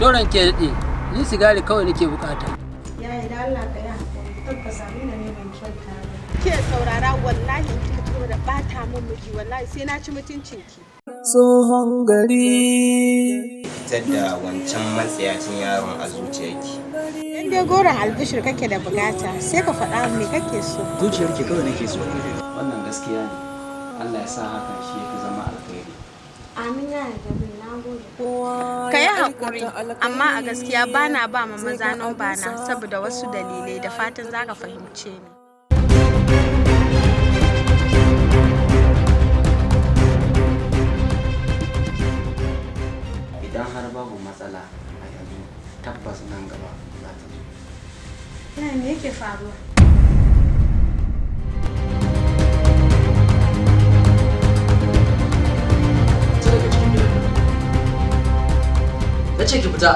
Toron ke daɗe, ni sigari kawai nake bukata. Yaya, da Allah ka yi hakuri, tabbas Amina ne ban kyauta ba. Ke saurara, wallahi in kika ci gaba da bata min miji, wallahi sai na ci mutuncin ki. Tsohon gari. Fitar da wancan matsiyacin yaron a zuciyarki. In dai goron albishir kake da bukata, sai ka faɗa me kake so. Zuciyarki kawai nake so. Wannan gaskiya ne. Allah ya sa hakan shi yafi zama alkhairi. Amin ya Jabir, na gode. Ka yi haƙuri, amma a gaskiya bana ba ma maza namba na saboda wasu dalilai, da fatan za ka fahimce ni. Idan har babu matsala a yanzu, tabbas nan gaba za ta zo. Yaya, me yake faruwa? Fita daga cikin gidan nan. Na ce ki fita.